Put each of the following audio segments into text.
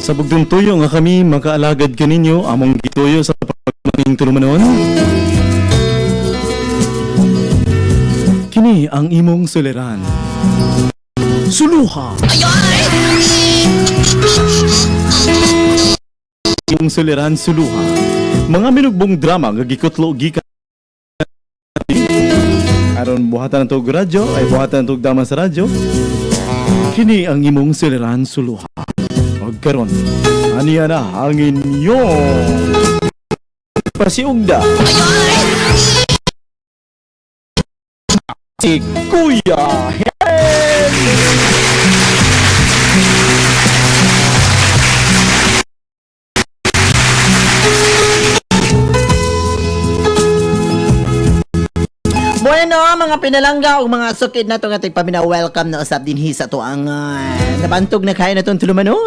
Sa bugtong tuyo nga kami makaalagad kaninyo, among gituyo sa pagmaning tulumanon. Kini ang imong suliran. Suluha. Imong suliran suluha. Mga minugbong drama nga gikutlo gikan aron buhatan ang radyo ay buhatan ang drama sa radyo. Kini ang imong suliran suluha. Og karon, aniya na ang inyong pasiugda. Si Kuya Hen! Bueno, mga pinalangga ug mga sukid na itong ating pamina, welcome na usab dinhi sa to ang nabantog na kayo na itong tulumanon.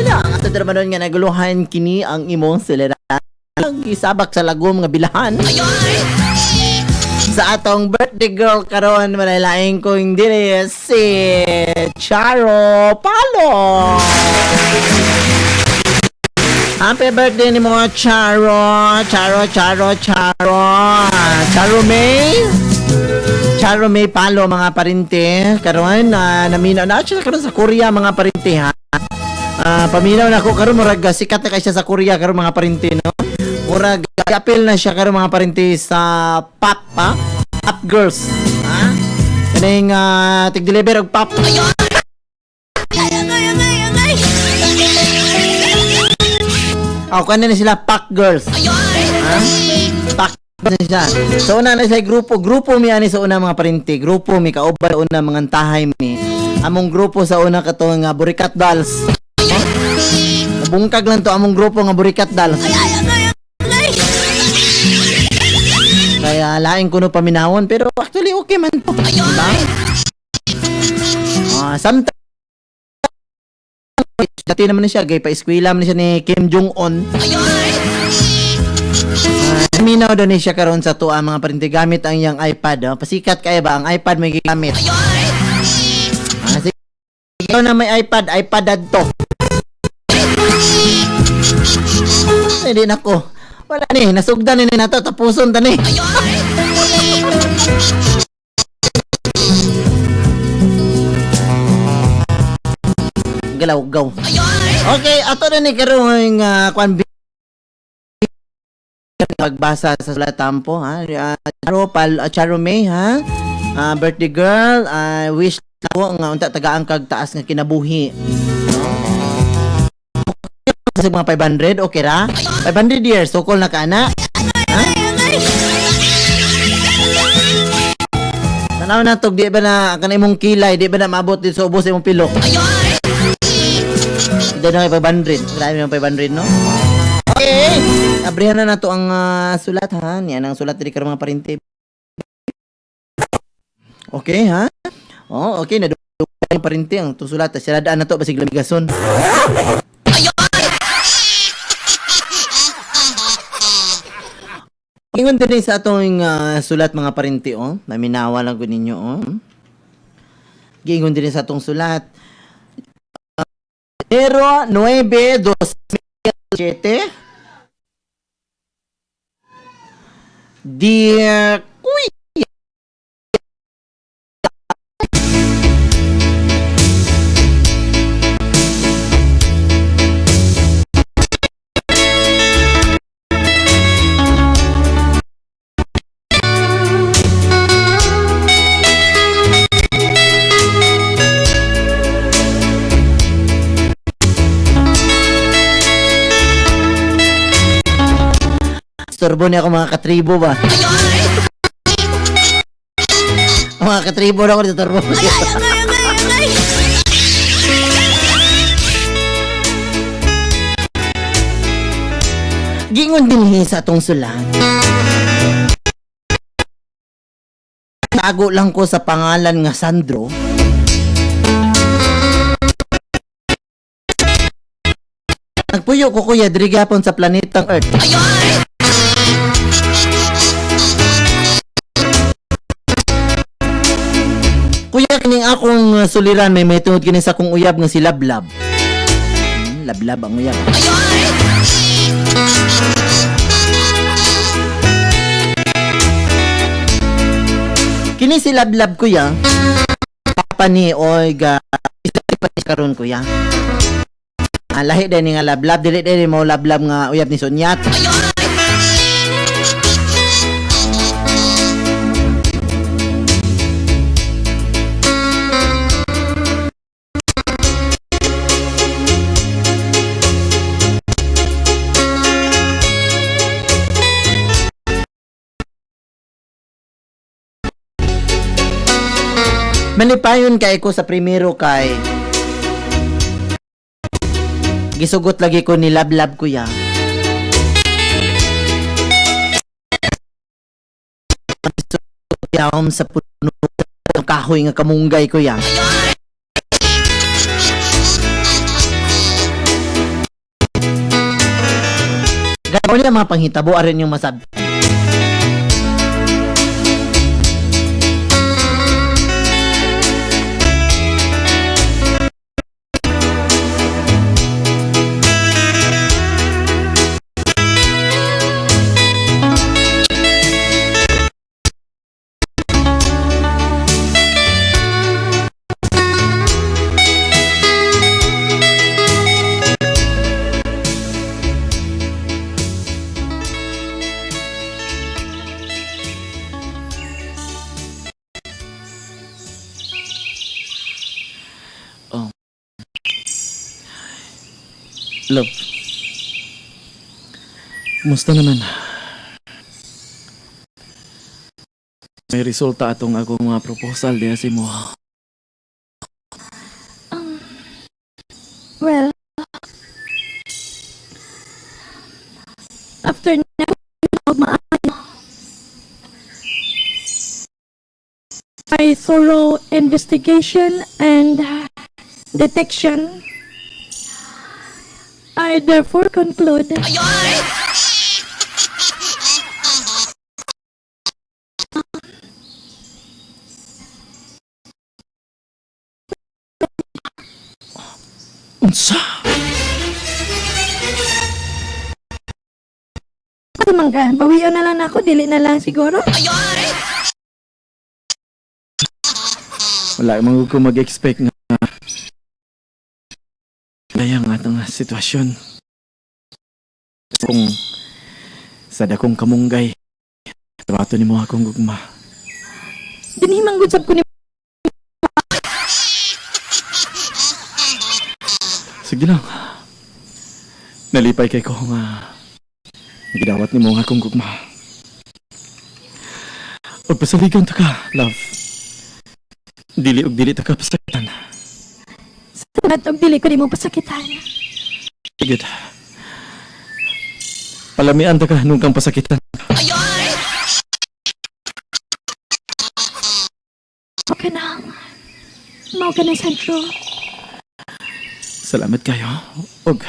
Ang atong tulumanon nga naguluhan kini ang imong suliran. Gisabak sa lagom nga bilahan. Sa atong birthday girl karon, malalaing ko hindi si Charo Palo. Happy birthday ni mga Charo, Charo, Charo, Charo. Charo May. Charo May Palo, mga parinte. Karon na naminaw na siya karon sa Korea, mga parinte, ha. Paminaw na ako karon, murag sikat na kay siya sa Korea karon, mga parinte, no. Murag appeal na siya karon, mga parinte, sa pop, ha? Pop girls, ha? Kaning tig-deliver og pop. Oh, kanin na sila pack girls. Ha? Pack na siya. So una na sila grupo, grupo mi ani sa una, mga parinte, grupo mi kauban una mga tahay mi. Among grupo sa una kato nga Burikat Dolls. Nabungkag lang to among grupo nga Burikat Dolls. Kaya laing kuno paminawon, pero actually okay man to. Diba? Sometimes dati naman na siya, gay pa-eskwela man siya ni Kim Jong-un. Minaw daw ni siya karon sa tuwa, mga parinte, gamit ang iyang iPad. Oh. Pasikat kaya ba ang iPad may gigamit? Sige, ikaw na may iPad, iPad to. Hindi nako. Wala ni, nasugdan ni nato, tapuson ta ni. Galaw gaw. Okay, ato na ni karon kuan pagbasa sa sulat tampo, ha. Charo Pal, Charo May, ha. Birthday girl, wish ko nga unta tagaan kag taas nga kinabuhi. Sa mga 500, okay ra? 500 years, sukol na ka na. Ha? Tanaw na tog di ba na kanay imong kilay, di ba na maabot dito sa ubos imong pilok? Hindi na 500. Grabe ng 500, no? Okay. Abrihan na nato ang sulat, ha. Yan ang sulat diri karon, mga parinte. Okay, ha? Oh, okay na yung parinte ang itong sulat. Siradaan na to basig lamigason. Ingon din sa atong sulat, mga parinte, oh. Naminawa lang ko ninyo, oh. Giingon din sa atong sulat. Enero 9, 2007. Dear Kuya, Istorbo niya ako mga katribo ba? Mga katribo na ako dito, turbo. Gingon din sa atong sulat. Tago lang ko sa pangalan nga Sandro. Nagpuyo ko, kuya, diri gapon sa planetang Earth. Kuya, kining akong suliran may tungod kini sa akong uyab nga si Lablab. Lablab ang uyab. Kini si Lablab, kuya. Papa ni Oiga. Isa pa ni karon, kuya. Ah, lahi din ni nga Lablab, dili din mo Lablab nga uyab ni Sonyat. Malipayon kay ko sa primero kay gisugot lagi ko ni Lablab, kuya. Yam sa puno ng kahoy nga kamunggay, kuya. Gano'n niya mga panghitabo arin yung masab. Love. Kumusta naman? May resulta atong akong mga proposal diya si mo. Well, after na maayo, my thorough investigation and detection, I therefore conclude Unsa? Ano man ka? Bawian na lang ako, dili na lang siguro. Wala man ko mag-expect nga kaya nga atong sitwasyon. Kung sa dakong kamunggay, trato nimo akong gugma. Dinhi man gud sab ko ni Sige lang. Nalipay kay ko nga gidawat nimo nga akong gugma. Ug pasaligan ta ka, love. Dili og dili ta ka pasakitan. Salamat og dili ko nimo pasakitan. Good. Palamian ta ka nung kang pasakitan. Okay na. Mao ka na, Sandro. Salamat kayo. Og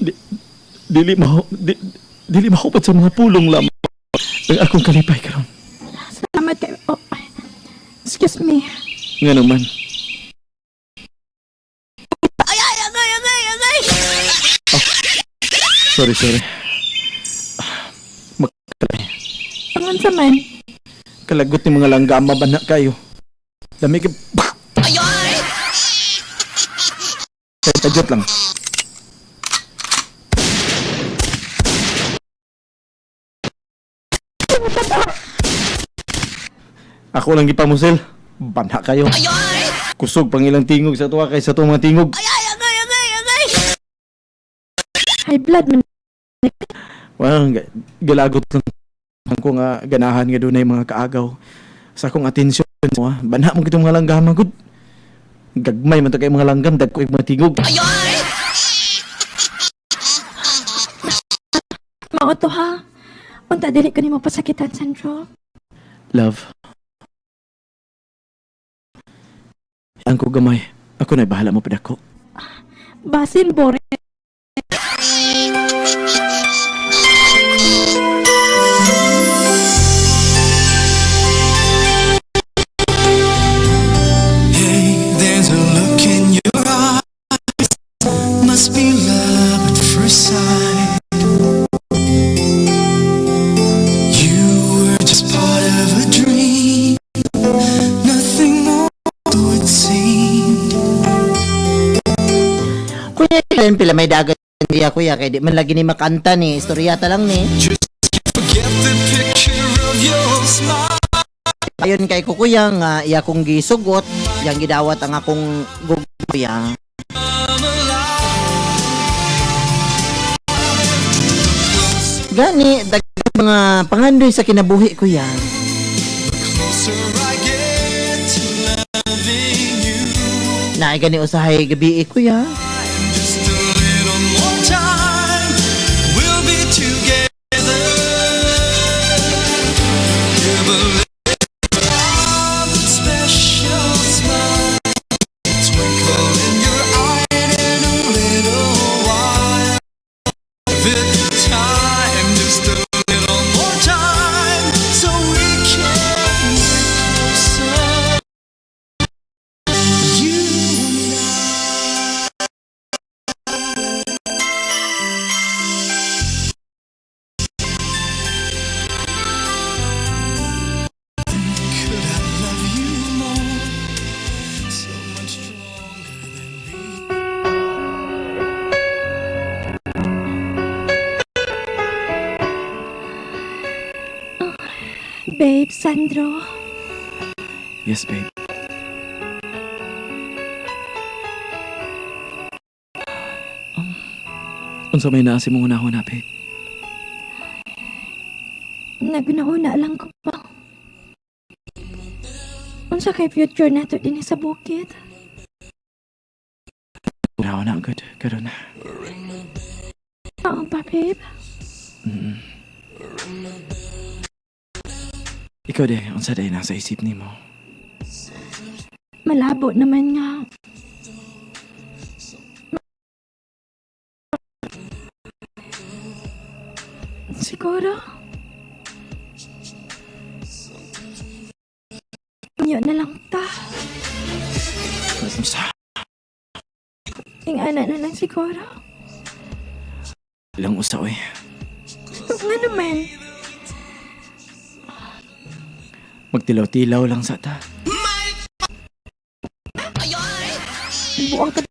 di, dili maho di, dili mahupad sa mga pulong lamang ang akong kalipay karon. Salamat kay. Oh, ay. Excuse me. Nga naman. Oh, sorry, sorry. Makalay. Pangon sa man. Kalagot ni mga langgama ba na kayo? Dami ka. Tadyot lang. Ako lang gipamusil. Banha kayo. Kusog pang ilang tingog sa tuwa kay sa tuwang mga tingog. High blood man. Well, galagot lang ko nga ganahan nga dunay mga kaagaw sa akong atensyon mo. Ah. Banha mo kitong mga langgam gud. Gagmay man to kay mga langgam, dagko mga tingog. Mao to ha. Unta dili ko nimo pasakitan, Sandro. Love. Ang ko gamay. Ako na'y bahala mo padako. Basin bore. Hey, there's a Bisan pila may dagan niya kuya kay di man lagi ni makanta ni istorya ta lang ni. Forget the picture of your smile. Ayon kay ko kuya nga iya kong gisugot, yang gidawat ang akong kuya. Gani daghang mga pangandoy sa kinabuhi kuya. Closer I get to loving you. Naay gani usahay gabi kuya. Just a little more time, we'll be together. Give a little love, special smile, twinkle in your eye, and in a little while. Give it time, just a little more time, so we can get closer. You and I. Could I love you more? So much stronger than before. Babe, Sandro. Yes, babe. Unsa may naa sa imong hunahuna, babe? Nagunahuna lang ko pa. Unsa kay future nato dinhi sa bukid? Hunahuna, good. Karon na. Oo pa, babe. Ikaw de, unsa day nasa isip nimo? Malabo naman nga. Siguro. Yun na lang ta. Unsa? Ingana na lang siguro. Ilang usa oy. Nga naman. Magtilaw-tilaw lang sa ta. Buang ka.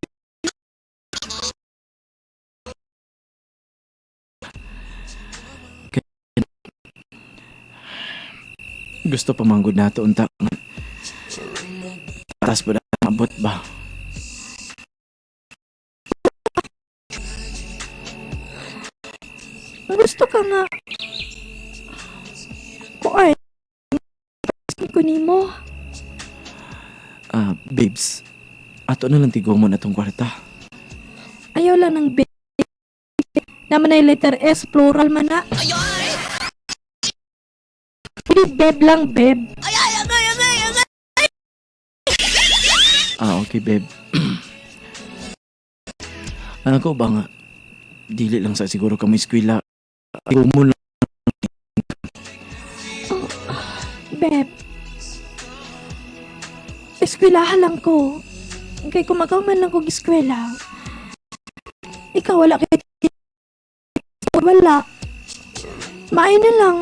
Gusto pa manggod nato unta. Tas pa na abot ba? Gusto ka nga. Kuan. Ko nimo. Ah, babes. Ato na lang tigomon atong kwarta. Ayaw lang ng B. Naman ay letter S, plural man na. Pwede beb lang, beb. Ah, okay, babe. Ano ko ba nga? Dili lang sa siguro kami eskwela. Tigomon lang. Beb. Eskwelahan lang ko. Kay kumagaw man lang kog eskwela. Ikaw wala kay wala. Maayo na lang.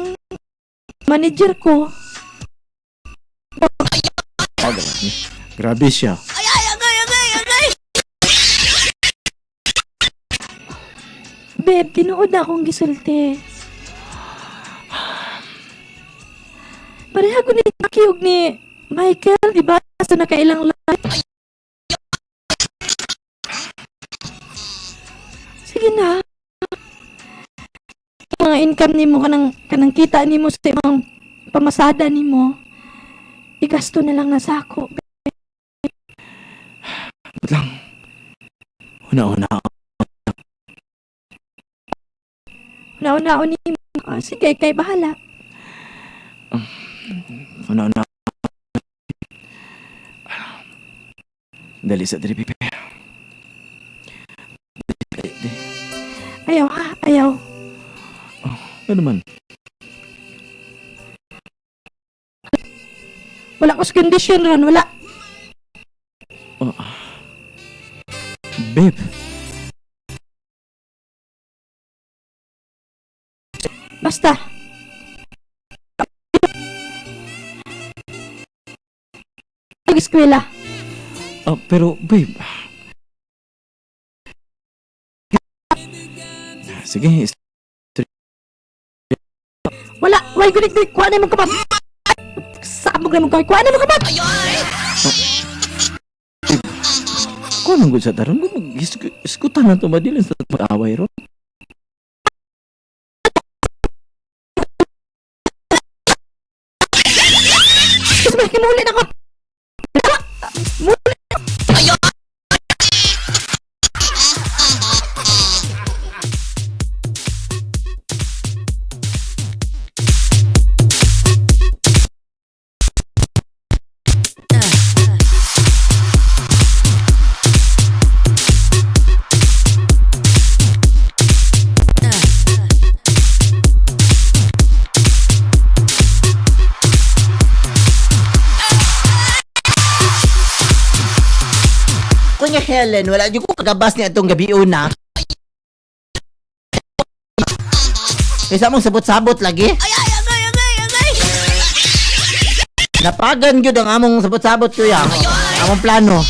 Manager ko. Ah, grabe. Grabe siya. Beb, tinuod na akong gisulti. Pareha ko ni Jackie ug ni Michael, di ba? Sa nakailang life. Sige na. Mga income nimo kanang kanang kita nimo sa imong pamasada nimo. Igasto na lang na sako. Wait lang. Una-una. Nauna-una nimo. Ah, sige, kay bahala. Una-una. Dali sa diri, babe. Dali, dali. Ayaw ha, ayaw. Ano man? Wala ko sa condition ron, wala. Oh. Babe. Basta. Pag-eskwela. Ah, pero babe. Sige, Wala, way gulik gulik kuha na imong kamot. Sabog na imong kamot. Kuha na imong kamot. Ko nang gud sa taron ko mag-iskutan na to madilin sa mag-away ron. Kasi may kimuli na ko. Muli. Kunya Helen, wala jud ko kagabas ni atong gabi una. Kaysa mong sabot-sabot lagi. Napagan gyud ang among sabot-sabot kuya. Among plano.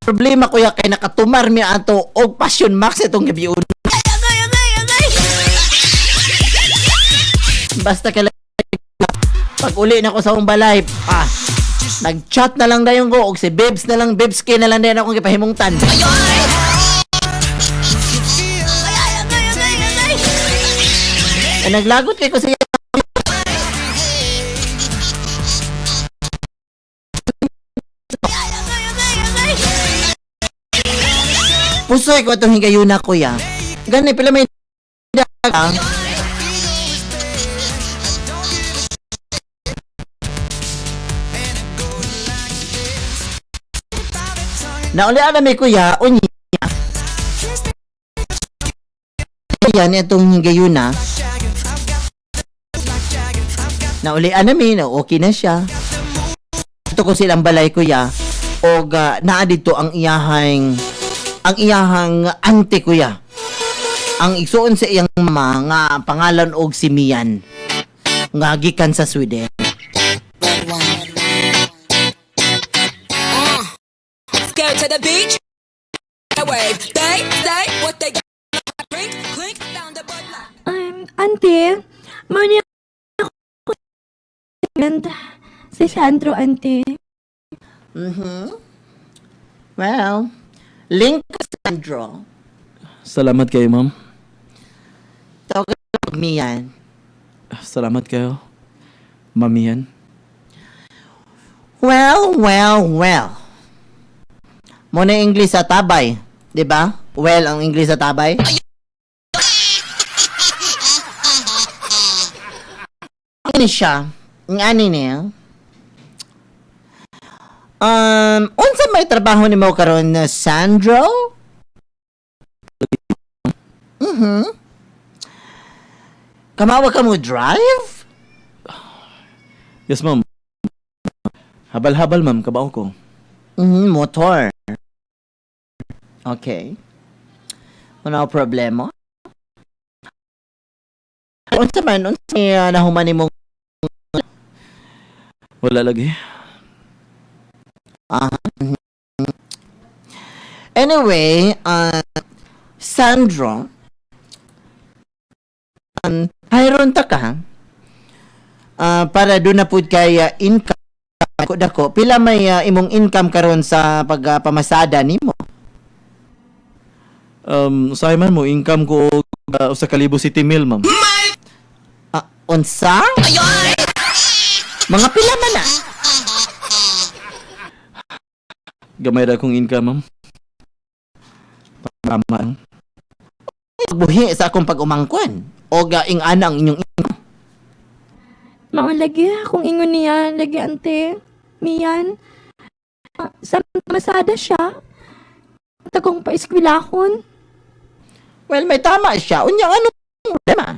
Problema kuya kay nakatumar mi ato og Passion Max itong gabi una. Basta kay pag uli na ko sa akong balay, nag-chat na lang dayon ko og si Bebs na lang, Bebs K na lang dayon akong gipahimungtan. Eh, naglagot kay ko sa iya. Pusoy ko itong higayuna, kuya. Gani, pila may daga. Nauli alam eh, kuya, unya. Yan, itong higayuna. Naulian namin, na okay na siya. Ito ko silang balay, kuya. O naa dito ang iyahang auntie, kuya. Ang igsuon sa iyang mama nga pangalan og si Mian. Nga gikan sa Sweden. Go to the beach. I wave. They say what they got. Drink, clink, found a Bud Light. Auntie, mao niya ako. And si Sandro, auntie. Well, link Sandro. Salamat kayo, ma'am. Tawag og Mian. Salamat kayo. Mamiyan. Well, well, well. Mo na English sa tabay, 'di ba? Well, ang English sa tabay. Ano siya? Ang ani niya? Unsa may trabaho nimo karon na Sandro? Kamawa ka mo drive? Yes, ma'am. Habal-habal, ma'am. Kabaw ko. Motor. Okay. Wala problema. Unsa man unsa may, nahuman nimong Wala lagi. Anyway, Sandro, hayron ta ka para doon na pud kay income dako dako. Pila may imong income karon sa pagpamasada nimo? Usahay man mo, income ko og 1,000 city mil, ma'am. Unsa? Mga pila man na? Gamay ra akong income, ma'am. Tama. Buhi sa akong pag-umangkon o gaing ana ang inyong Mao lagi akong ingon niya, lagi ante. Mian. Sa masada siya. Tagong paeskwelahon. Well, may tama siya. Unya, ano problema?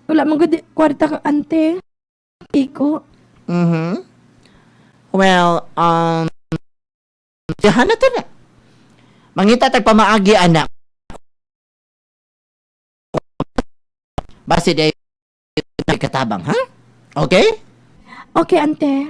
Wala man gud kwarta ka ante. Iko. Well, dihan na to na. Mangita tag pamaagi, anak. Basi day katabang, ha? Okay? Okay, ante.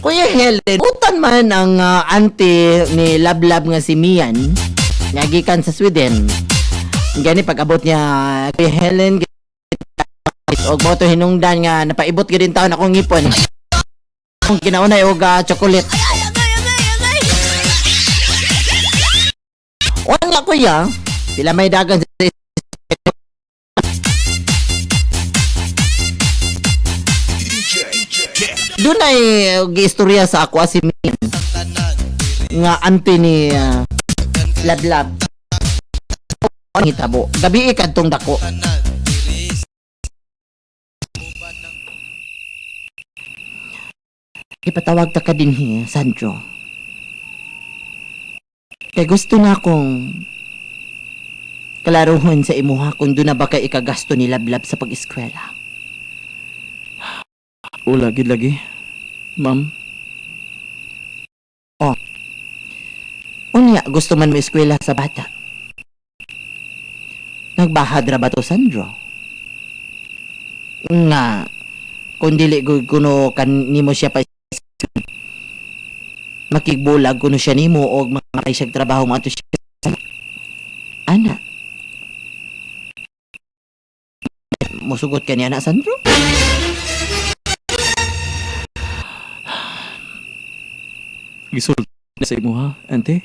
Kuya Helen, utan man ang auntie ni Lablab nga si Mian, nga gikan sa Sweden. Gani pag-abot niya, Kuya Helen, og mo to hinungdan nga napaibot gyud taon akong ngipon. Kung kinaunay og chocolate. Wala kuya, pila may dagan sa doon ay giistorya sa ako si Mian nga auntie ni Lablab. Ang hitabo gabi kadtong dako. Ipatawag ta ka dinhi, Sandro. Kay gusto na akong kalaruhon sa imuha kung doon na ba kay ikagasto ni Lablab sa pag-eskwela. Ula, gid lagi. Ma'am, Unya, gusto man mo eskwela sa bata. Nagbahad ra ba to, Sandro? Nga, kung dili kuno kan nimo siya pa makigbulag kuno siya nimo og mga siya trabaho mo ato siya. Ana. Musugot ka niya na, Sandro? Gisulti na sa imuha, ante.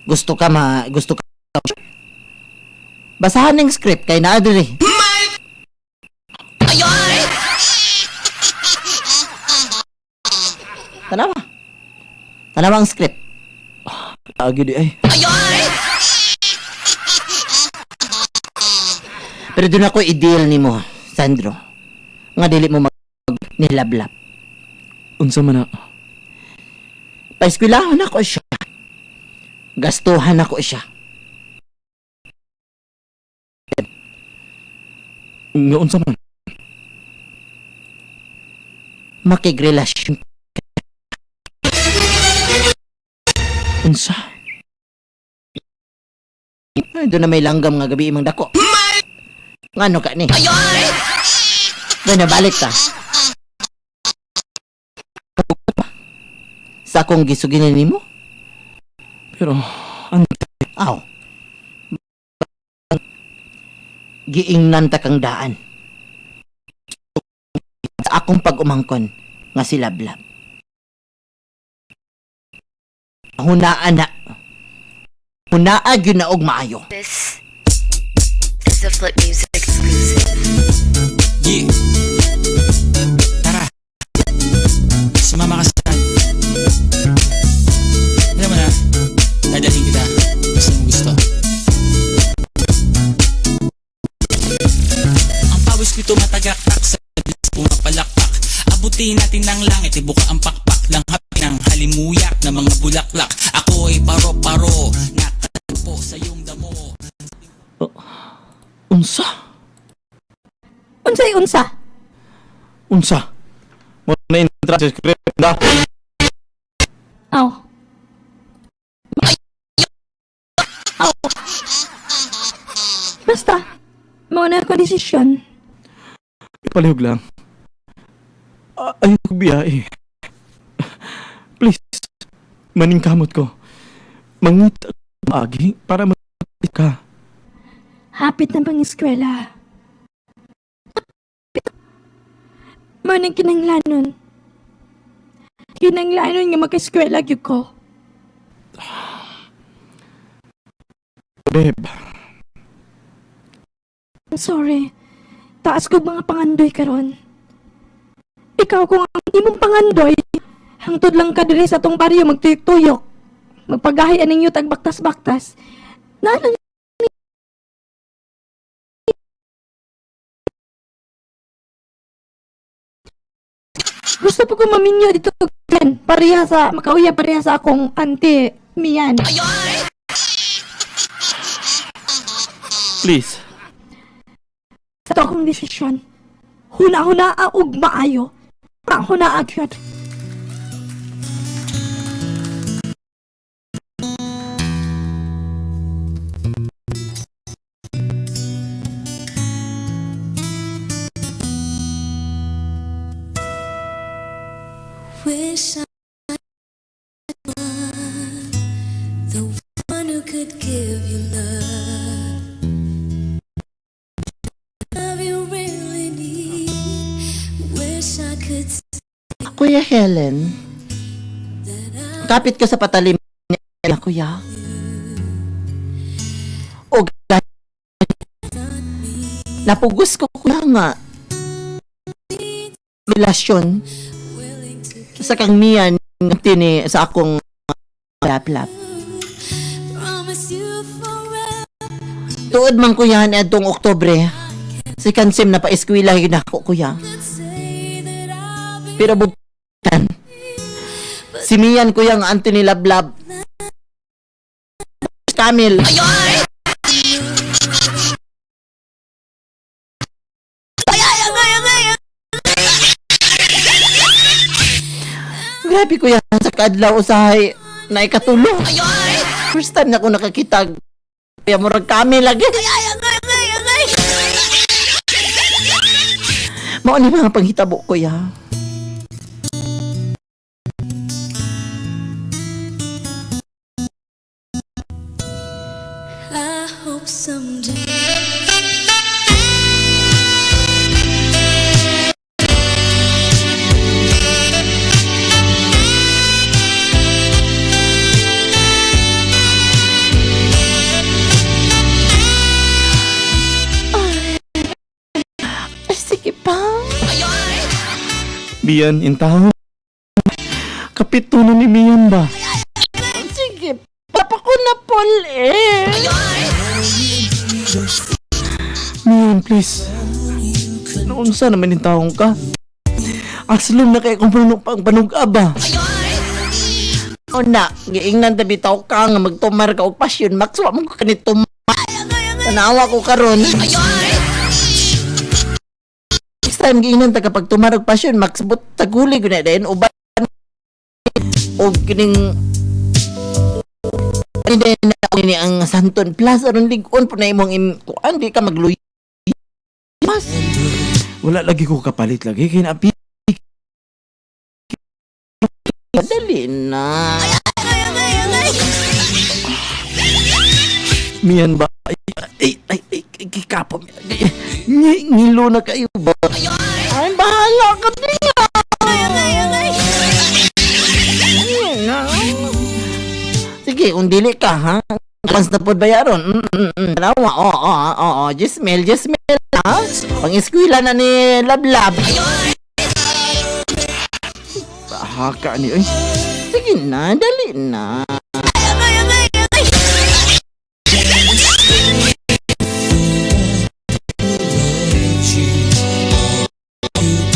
Gusto ka ma... Gusto ka... Basahan ng script kay naa diri. Tanawa. Tanawa ang script. Agi di ay. Pero doon ako i-deal nimo, Sandro. Nga dili mo mag nilablab. Unsa man na? Paeskwelahon ako siya. Gastuhan ako siya. Nga unsa man? Makigrelasyon. Unsa? Ay, doon na may langgam nga gabi imong dako. Ngano ka ni? Doon na balik ta. Sa akong gisuginin nimo? Pero, ante, Aw. Giingnan ta kang daan. Sa akong pag-umangkon nga si Lablab. Hunaan na. Hunaa gyud na og maayo. This is a Flip Music exclusive. Yeah. Tara. Sumama ka sa akin. Alam mo na, dadalhin kita. Gusto mo gusto. Ang pawis ko tumatagaktak sa pumapalakpak. Abutin natin ang langit, ibuka ang pakpak lang hapi ng halimuyak na mga bulaklak. Ako ay paro-paro, nakatapo sa iyong damo. Unsa? Unsay unsa? Unsa? Mo na intra sa script da. Aw. Aw. Basta, mao na ako desisyon. Palihog lang. Ayoko biyahe. Please, maningkamot ko. Mangita agi para mag ka. Hapit na pang eskwela. Mao nang kinanglanon. Kinanglanon nga maka-eskwela gyud ko. Babe, I'm sorry. Taas kog mga pangandoy karon. Ikaw kung ang imong pangandoy, hangtod lang ka diri sa tong baryo magtuyok-tuyok. Magpagahi aning yutag baktas-baktas. Nalang gusto po ko maminyo dito Glenn. Pareha sa makauya pareha sa akong auntie Mian. Please. Sa to akong desisyon. Huna-huna og maayo. Huna gyud. Wish I was the one who could give you love. Love you really need. Wish I could say Kuya Helen, that I kapit ka sa patalim niya, kuya. O napugos ko kuya nga relasyon willing to sa kang miyan tini sa akong lap-lap. promise you forever. Tuod man kuya ni adtong Oktubre. Si Kansim na pa-eskwela yun ako kuya. Could say that I'll be Pero butan. Si Mian kuya ang auntie ni Lablab. Camille. Grabe kuya sa kadlaw usahay na ikatulong. First time na ako nakakita. Kuya murag kami lagi. Mao ni mga panghitabo kuya. I hope someday. Ay, sige pa. Mian, in town. Kapit na ni Mian ba? Sige, papa ko na Paul eh. Mian, please. Noon sa naman yung taong ka? Aslom na kay kung pang panugab ba? O na, giingnan tabi tao ka nga magtumar ka og pasyon. Max, wa man ko kanito. Tanawa ko karon. Next time giingnan ta kapag tumar og pasyon, Max, but taguli gyud na dayon uban og kining hindi na ni ang Santon Plus aron lig-on po na imong kuan di ka magluy. Mas Wala lagi ko kapalit lagi. Kaya naapi. dali na. Mian ba? Ay, ay, ay, ay, ay, kikapo. Ngilo na kayo ba? Ay, bahala ka niya. Sige, kung dili ka, ha? Advance na po bayaron. Dalawa, oo, oo, oo. Jismel, Jismel, ha? Pang-eskwela na ni Lablab. Haka ni, ay. Sige na, dali na.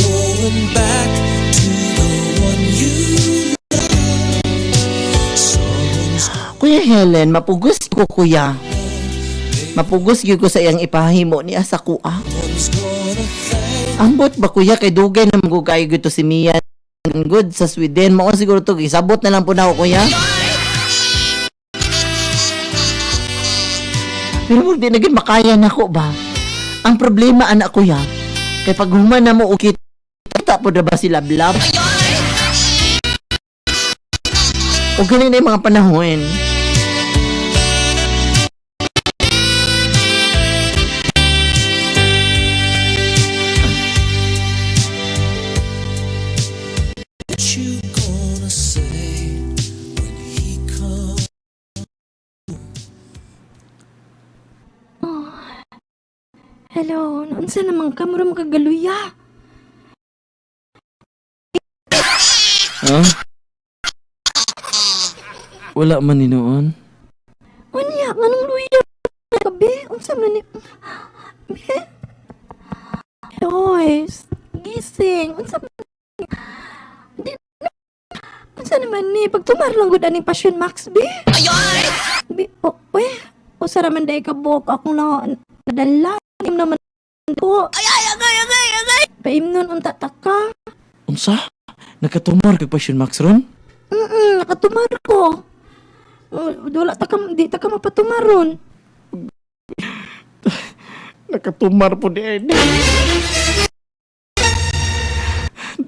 Going back to the one you love. Someone's Kuya Helen, mapugos ko, kuya. Mapugos gyud ko sa iyang ipahimo niya sa kuha. gonna thank Ambot ba kuya kay dugay na magugay gyud to si Mia. Good sa Sweden. Mao siguro to isabot na lang po na ako kuya. Pero murag di na gyud makaya nako ba. Ang problema anak kuya, kay pag human na mo og kita po na ba sila blab? O ganun na yung mga panahon. what you gonna say when he comes. Hello, unsa naman ka mura makagaluya. Ha? Wala man ni noon. Unya, nganong luya ka be? Unsa man ni Be? Hoy, gising. Unsa man ni? Di Unsa naman ni pag tumar lang gud aning passion max be? Be, oh, we. Usa ra man day ka buok akong na nadala. Im naman ko. Paimnon unta ta ka. Unsa? Nakatumar kag Passion Max ron? Nakatumar ko. Oh, wala ta ka, di ta ka mapatumaron. Nakatumar po di ay.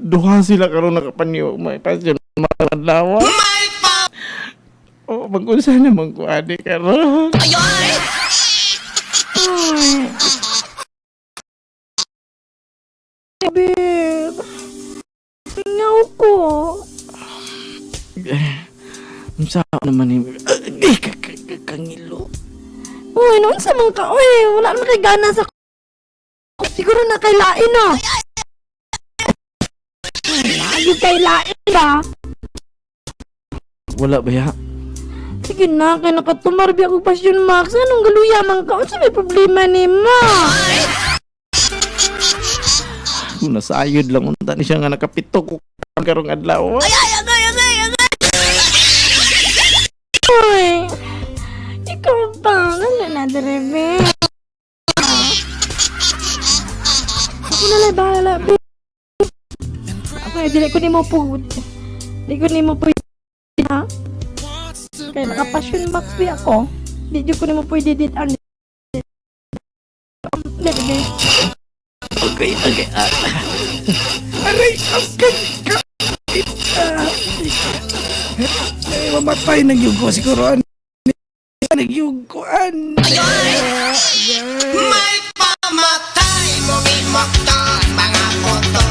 Duha sila karon nakapanyo may passion mga adlaw. Oh, mag-unsa naman ko ani karon. Ay. Babe. Tingaw ko. Unsa naman ni ay kangilo. Uy, noon sa mga ka. Uy, wala naman kay gana sa. Siguro na kay lain ah. Wala, yung kay lain ba? Wala ba ya? Sige na, kay nakatumarbi ako passion max. Anong galuya man ka? Unsa may problema ni ma? Kung nasayod lang unta ni siya nga nakapito ko karong adlaw. Uy, ikaw pa. Ano na dire, be? Ako na lang bahala, be. Ako, eh, dili ko nimo pud. Di ko nimo pwede, ha? Kaya naka-passion box be ako. Di jud ko nimo pwede dit ang. Dili, be. Okay. Ah. Aray, ang ka. Ay, mamatay ng yugo siguro. An nagyuguan. May pamatay mo gimokton mga puto.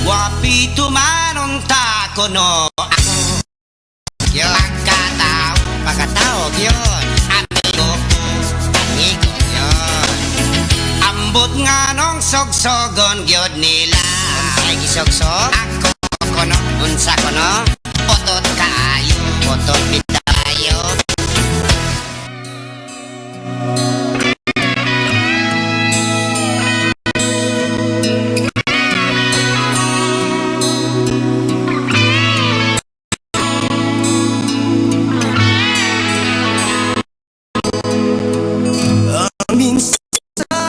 Wapi tumanon ta kono ako. Pagkatao, pagkatao yun. Amigo ko, amigo yun. Ambot nga nung sogsogon gyud nila. Unsay gisogsog? Ako kono, unsa kono? Otot kaayo, otot bitayo. Aming sa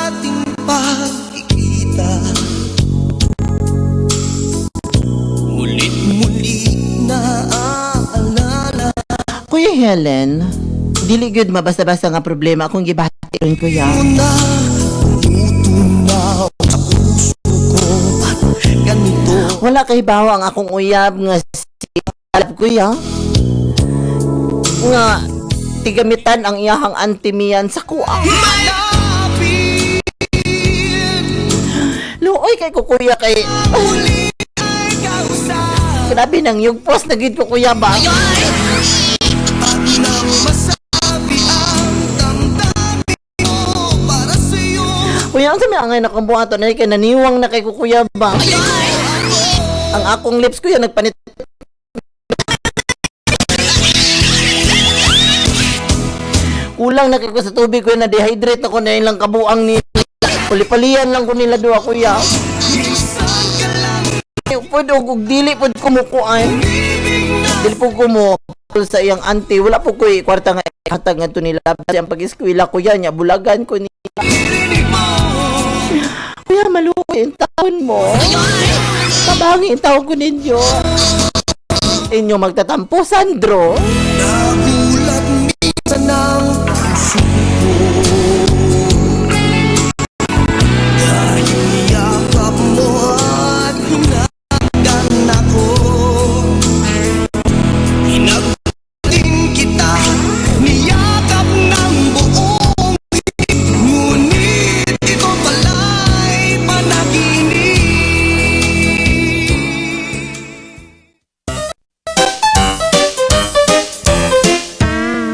ating pagkikita, mulit-muli naaalala. Kuya Helen, dili gyud mabasta-basta nga problema akong gibati ron, kuya. Na tumutunaw sa puso ko at ganito. Wala kay bawa ang akong uyab nga si Alap, kuya. Nga tigamitan ang iyahang antimian sa kuang. Malapit Luoy kay ko, kuya, kay muli ay kausap. Grabe nang yugpos na gid ko, kuya ba. At nang masabi ang damdamin ko para sa'yo. Kuya, ang sa may angay na kong buhaton na kay naniwang na kay ko, kuya ba. Ang akong lips, kuya, nagpanit. Kulang na kay ko sa tubig, kuya, na-dehydrate ako na ilang kabuang ni Pulipalian lang ko nila duha, kuya. Minsan ka lang Pwede og dili pud kumukuan. Dili po kumo sa iyang auntie, wala po ko'y kwarta nga hatag ngadto nila sa iyang pag-eskwela, kuya, nya bulagan ko ni. Rinig mo. Kuya, maluoy ang taon mo. Kabangi ang taon ko ninyo. Inyo magtatampo, Sandro. Nagulat minsan ang puso ko dahil yakap mo at hinagan ako. Hinagin kita, niyakap ng buong higit. Ngunit ito pala'y panaginip.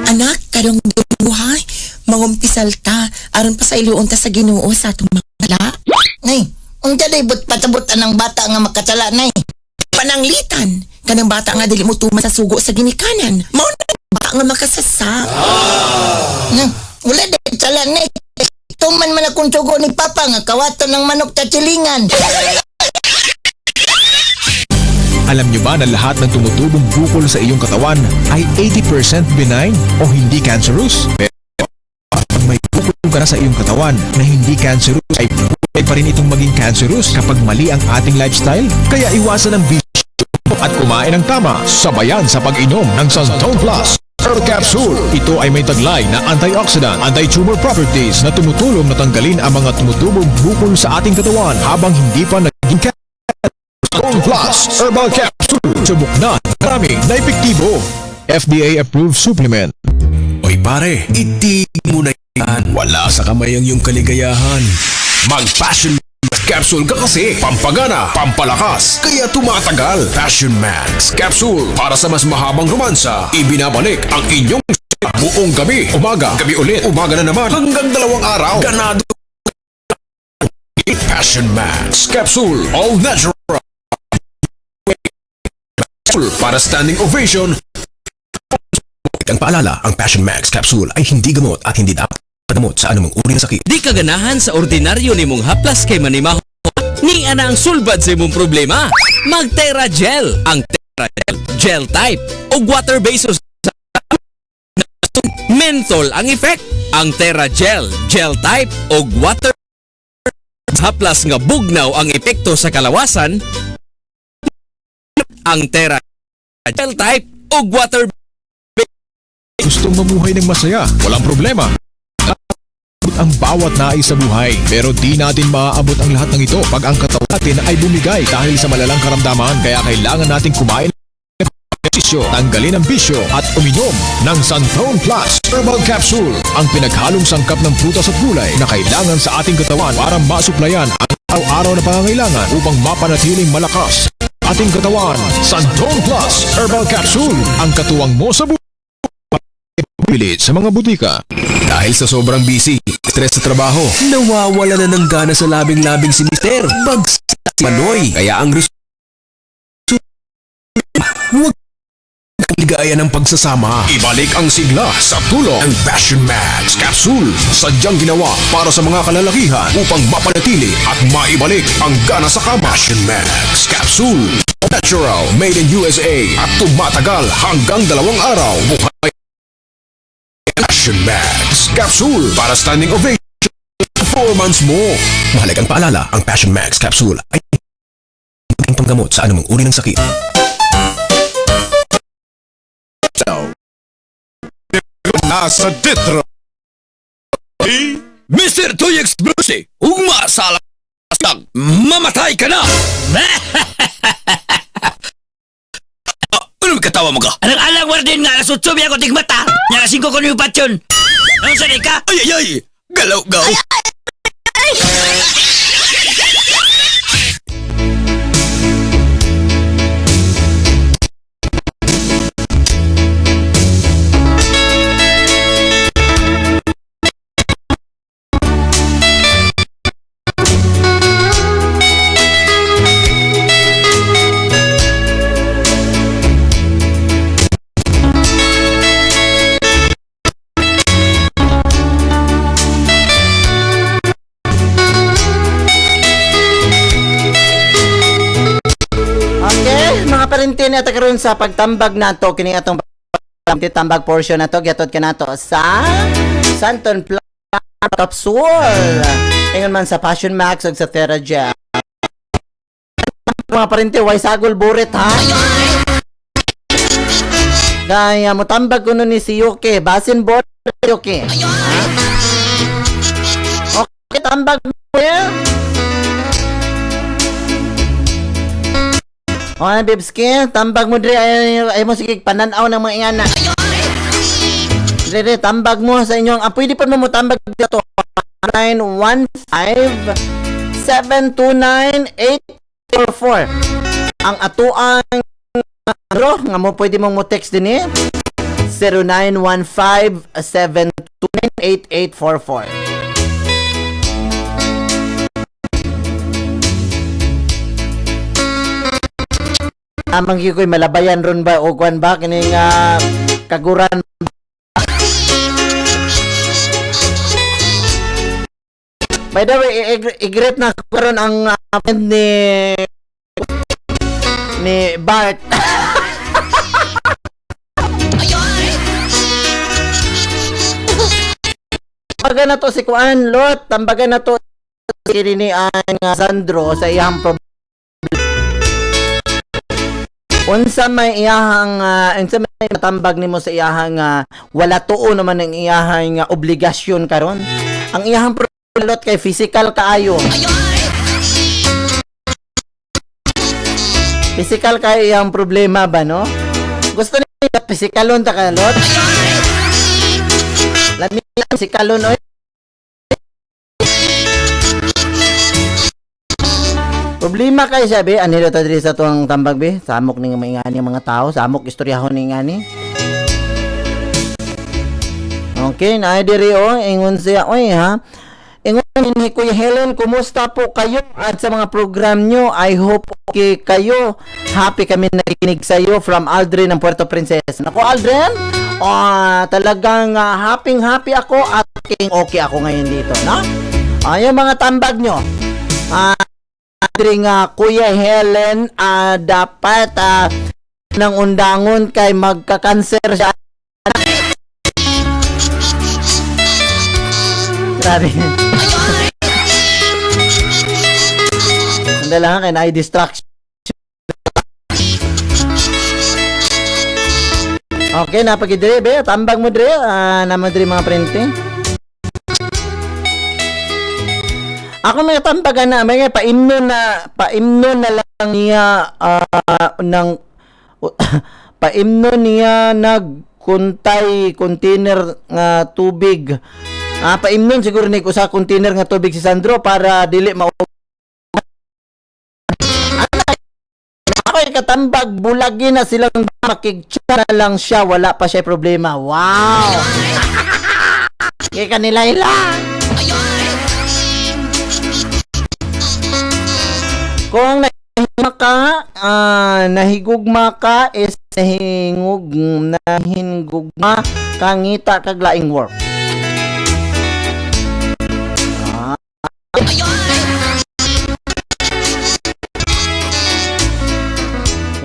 Anak, karong buhay, mangumpisal ta, aron pa sa iluon ta sa Ginoo sa atong mga sala. Nay, unsa day but pasabutan ng bata nga makasala, nay? Pananglitan, kanang bata nga dili mo tuman sa sugo sa ginikanan. Mao na ang bata nga makasasa. Na, wala day sala, nay. Tuman man akong sugo ni Papa nga kawaton ng manok sa silingan. Alam nyo ba na lahat ng tumutubong bukol sa iyong katawan ay 80% benign o hindi cancerous? Pero pag may bukol ka na sa iyong katawan na hindi cancerous ay pwede pa rin itong maging cancerous kapag mali ang ating lifestyle. Kaya iwasan ang bisyo at kumain ng tama. Sabayan sa pag-inom ng Xanthone Plus. Herbal Capsule. Ito ay may taglay na antioxidant, anti-tumor properties na tumutulong na tanggalin ang mga tumutubong bukol sa ating katawan habang hindi pa naging cancer. Plus Herbal Capsule. Subok na, marami na epektibo. FDA approved supplement. Oy pare, itig mo na yan. Wala sa kamay ang iyong kaligayahan. Mag-Passion Capsule ka kasi. Pampagana, pampalakas, kaya tumatagal. Passion Max Capsule para sa mas mahabang romansa. Ibinabalik ang inyong buong gabi. Umaga, gabi ulit, umaga na naman. Hanggang 2 araw. Ganado. Passion Max Capsule. All natural. Capsule para standing ovation. Ang paalala, ang Passion Max Capsule ay hindi gamot at hindi dapat gamot sa anumang uri ng sakit. Di ka ganahan sa ordinaryo nimong haplas kay manimaho. Ni ana ang sulbad sa imong problema. Mag Terra Gel. Ang Terra Gel, gel type ug water based menthol ang effect. Ang Terra Gel, gel type ug water haplas nga bugnaw ang epekto sa kalawasan. Ang Terra Gel type ug water Gustong mamuhay ng masaya, walang problema. Abot ang bawat nais sa buhay. Pero di natin maaabot ang lahat ng ito pag ang katawan natin ay bumigay dahil sa malalang karamdaman. Kaya kailangan nating kumain ng ehersisyo, tanggalin ang bisyo at uminom ng Santone Plus Herbal Capsule, ang pinaghalong sangkap ng prutas at gulay na kailangan sa ating katawan para masuplayan ang araw-araw na pangangailangan upang mapanatiling malakas ating katawan. Santone Plus Herbal Capsule, ang katuwang mo sa buhay. Bili sa mga butika. Dahil sa sobrang busy, stress sa trabaho, nawawala na ng gana sa labing-labing si Mister. Bagsak si Manoy. Kaya ang resulta, huwag ligaya ng pagsasama. Ibalik ang sigla sa tulong ng Passion Max Capsule. Sadyang ginawa para sa mga kalalakihan upang mapanatili at maibalik ang gana sa kama. Passion Max Capsule. Natural, made in USA at tumatagal hanggang 2 araw. Buhay Passion Max Capsule para standing ovation performance mo. Mahalagang paalala, ang Passion Max Capsule ay ang panggamot sa anumang uri ng sakit. So, nasa Ditro. Mr. Toyex Bruce, ugma sa alasang, mamatay ka na! Ano katawa mo ka? Anong alang warden nga alas 8 biya ko tigmata. Nya alas 5 ko niyo patyon. Anong sanay ka? Ay, ay, ay! Galaw, gaw! Okay, mga parintin at karon sa pagtambag nato kini atong tambag portion nato gihatod kanato sa Santon Plus Capsule. Ingon man sa Passion Max ug sa Theragel. Mga parinti, way sagol burit ha. Gaya mo tambag kuno ni si Yuki, basin bot Yuki. Ha? Okay, tambag mo ya. Okay, Bibski, tambag mo dre ay, ay mo sige pananaw ng mga ingana. Dre, dre, tambag mo sa inyong pwede pa mo tambag dito. 915 729 844. Ang atuang bro nga mo pwede mong mo text din eh. 0915 729 8844. Amang gyud ko'y malabayan ron ba o kuan ba kining kaguran. By the way, i-greet na ko karon ang friend ni Bart. Tambagan na to si Kuan Lot, tambagan na to si ni ang Sandro sa iyang problema. Unsa may iyahang unsa may matambag nimo sa iyahang wala tuo naman ang iyahang obligasyon karon? Ang iyahang problema kay physical kaayo. Physical kayo iyang problema ba, no? Gusto niya physikalon ta ka, lot? Lami physikalon oy. Problema kay siya be, anilo ta diri sa tuang tambag be, samok ning maingani ang mga tao, samok istoryahon ning ani. Okay, naay diri oh, ingon siya, oy ha. Ingon ni Kuya Helen, kumusta po kayo at sa mga program nyo? I hope okay kayo. Happy kami nakikinig sa iyo from Aldrin ng Puerto Princesa. Nako Aldrin, talagang happy happy ako at okay ako ngayon dito, no? Ayun mga tambag nyo. Diri nga Kuya Helen, dapat nang undangon kay magka-cancer siya. Grabe. Hindi lang kay na distraction. Okay, napagidre be, tambag mo dre, naman dre mga prente. Ako may tambagan na, may paimno na lang niya ng paimno niya nagkuntay container nga tubig. Paimnon siguro ni usa container nga tubig si Sandro para dili ma. Ako katambag bulagi na silang makigtsa na lang siya, wala pa siya problema. Wow. Kay kanila ila. Kung nahigugma ka, nahigugma ka is nahingugma kangita kag laing work.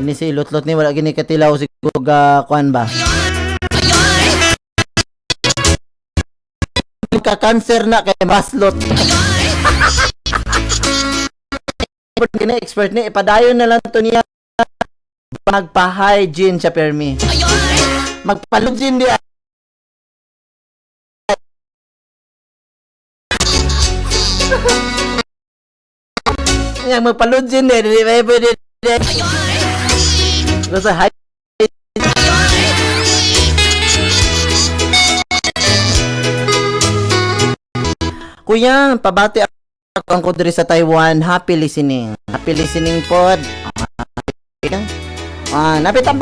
Ini si Lutlot ni wala gini katilaw siguro ga kuan ba. Ka cancer na kay maslot. Kini expert ni ipadayon na lang to niya magpa-hygiene siya permi. Magpa-login di. Yang magpa-login di di ba pwede. Basta hy. Kuya, pabati ako diri sa Taiwan. Happy listening. Happy listening pod. Napit ang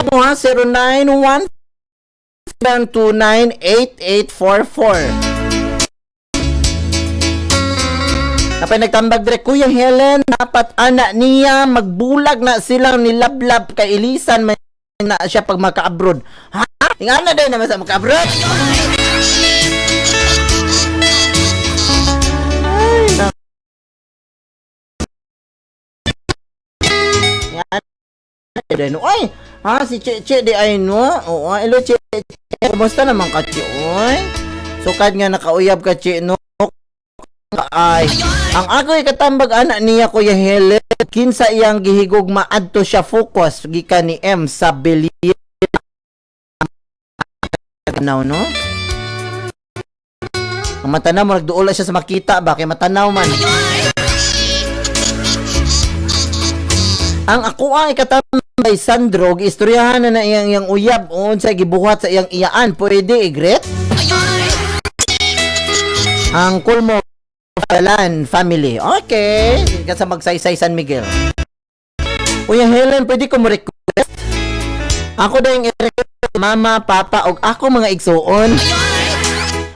mo ha, 0917298844. Napay nagtambag dire Kuya Helen, dapat ana niya magbulag na silang nilablab kay ilisan man na siya pag maka-abroad. Ha? Ingana din naman sa maka-abroad. Ay, ha, si Che Che di ay no. Oo, hello Che. Kumusta naman ka Che? Oy. Sukad nga nakauyab ka Che no. Ay, ang ako'y katambag ana niya Kuya Helen, kinsa iyang gihigugma adto siya focus gikan ni M sa Belize. Now no. Ang matanaw mo nagduola siya sa makita ba kay matanaw man. Ang ako ay katambay Sandro, giistoryahan na na iyang uyab unsa gibuhat sa iyang iyaan. Pwede igret? Ang kulmo Falan family. Okay, sa Magsaysay San Miguel. Kuya Helen, pwede ko mo request? Ako daw yung i-request mama, papa, og ako mga igsuon.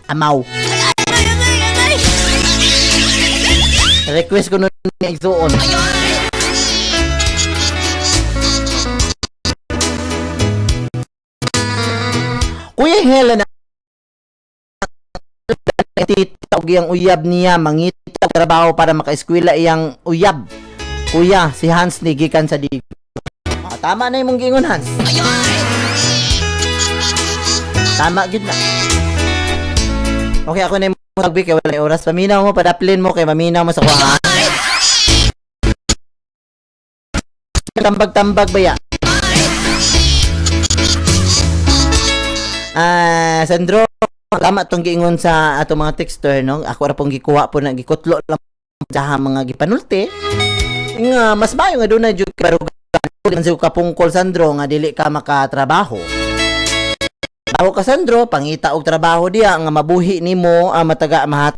Amaw. Request ko nun mga igsuon. Kuya Helen, tita og iyang uyab niya mangita trabaho para makaeskwela iyang uyab. Kuya, si Hans ni gikan sa Digo. Tama na imong giingon Hans. Tama gid na. Okay, ako na imong tagbi kay wala oras. Paminaw mo, padaplin mo kay maminaw mo sa kuha. Tambag-tambag ba ya? Sandro, tama tong giingon sa ato mga texter, no? Ako ra pong gikuha po na gikutlo lang sa mga gipanulti. Nga mas maayo nga dunay jud pero sa kapungkol, Sandro, nga dili ka makatrabaho. Trabaho ka, Sandro, pangita og trabaho diya nga mabuhi nimo, mataga mahat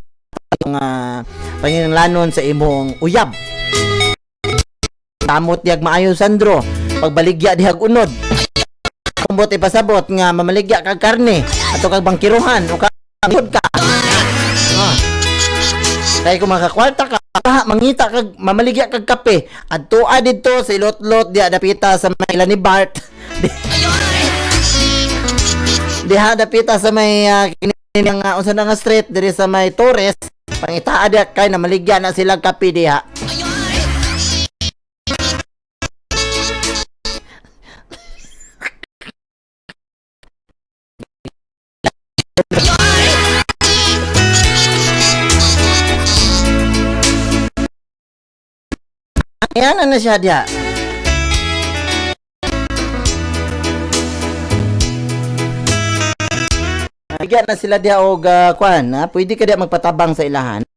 nga panginahanglanon sa imong uyab. Kamot diyag maayo, Sandro, pagbaligya dihag unod. Kumbot ipasabot nga mamaligya kag karne ato kag bangkiruhan o ka ka. Kay kung makakwarta ka, mangita kag mamaligya kag kape. Adtoa didto sa Ilotlot diha dapita sa may ni Bart. Diha dapita sa may kini nga unsa na nga street diri sa may Torres. Pangitaa diha kay namaligya na sila kape diha. Ayan na siya diha. Bigyan na sila diha og kuan, ha? Pwede ka diha magpatabang sa ilahan.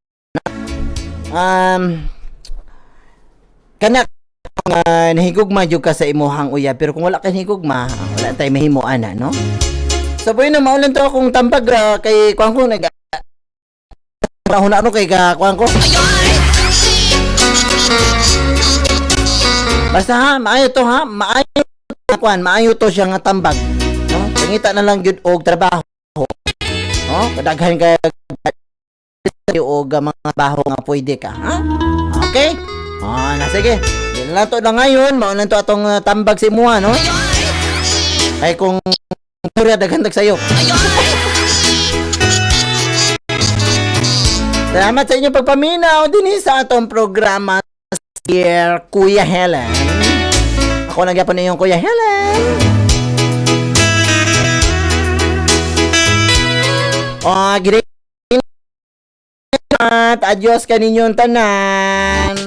Kana nahigugma jud ka sa imuhang uyab, pero kung wala ka nahigugma, wala tay mahimo ana, no? So bueno, maulan to akong tambag kay kuan ko nag huna ano kay ka kuan ko. Basta ha, maayo to ha, maayo kuan, maayo to siya nga tambag, no? Pangita na lang gyud og trabaho. No? Kadaghan kay og mga trabaho nga pwede ka, ha? Okay? Na sige. Yan lang to na ngayon, mao lang to atong tambag sa imuha, no? Kay kung Surya daghan tag sayo. Salamat sa inyong pagpaminaw dinhi sa atong programa, Dear Kuya Helen. Ako lang gyapon inyong Kuya Helen. Oh, great. Adios kaninyong tanan.